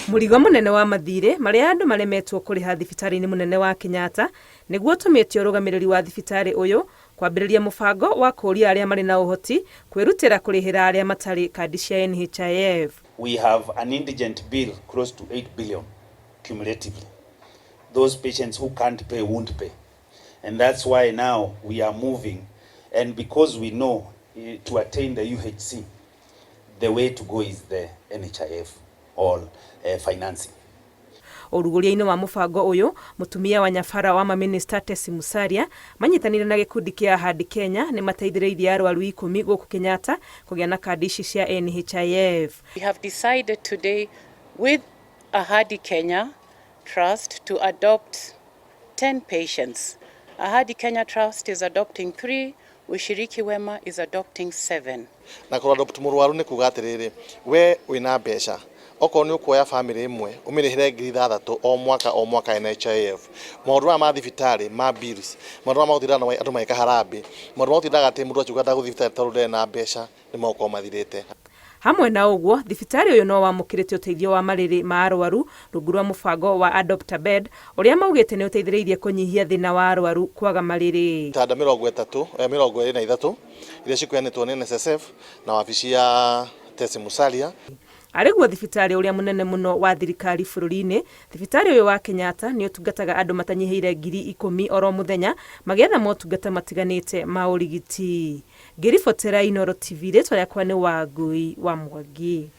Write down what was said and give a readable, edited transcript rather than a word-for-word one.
Mũrigo mũnene wa mathirĩ marĩa andũ maremetwo kũrĩha thibitarĩ-inĩ mũnene wa Kenyatta nĩguo ũtũmĩte ũrũgamĩrĩri wa thibitarĩ ũyũ kwambĩrĩria mũbango wa kũũria arĩa marĩ na ũhoti kwĩrutĩra kũrĩhĩra arĩa matarĩ kandi cia NHIF. We have an indigent bill close to 8 billion cumulatively. Those patients who can't pay won't pay. And that's why now we are moving. And because we know to attain the UHC, the way to go is the NHIF or financing. Ũrugũria-inĩ wa mũbango ũyũ, mũtumia wa nyabara wa mamĩnĩsta Tessie Musalia manyitanĩire na gĩkundi kĩa Ahadi Kenya nĩ mateithĩrĩirie arwaru 10 gũkũ Kenyatta kũgĩa na kandi ici cia NHIF. We have decided today with Ahadi Kenya Trust to adopt 10 patients. Ahadi Kenya Trust is adopting 3, Ushiriki Wema is adopting 7. Na kũ adopt mũrwaru nĩ kuga atĩrĩrĩ, we wĩna mbeca, okorwo nĩ ũkuoya bamĩrĩ ĩmwe ũmĩrĩhĩre 6,000 o mwaka o mwaka NHIF, maũndũ maya ma thibitarĩ ma bills, maũndũ maya ma gũtinda andũ magĩka harambee, maũndũ ma gũtindaga atĩ mũndũ akiuga ndagũthiĩ thibitarĩ tondũ ndarĩ na mbeca, nĩ megũkorwo mathirĩte. Hamwe na ũguo, thibitarĩ ũyũ no wamũkĩrĩte ũteithio wa marĩrĩ ma arwaru rungu rwa mũbango wa Adopt a Bed ũrĩa maugĩte nĩ ũteithĩrĩirie kũnyihia thĩna wa arwaru kwaga marĩrĩ. Itanda 30, 23 iria cikũheanĩtwo nĩ NSSF na wabici ya Tessie Musalia. Arĩ guo thibitarĩ ũrĩa mũnene mũno wa thirikari bũrũri-inĩ, thibitarĩ ũyũ wa Kenyatta nĩ ũtungataga andũ matanyihĩire 10,000 oro mũthenya magĩetha motungata matiganĩte ma ũrigiti. Ngĩribotera Inooro TV, rĩtwa rĩakwa nĩ Wangui wa Mwangi.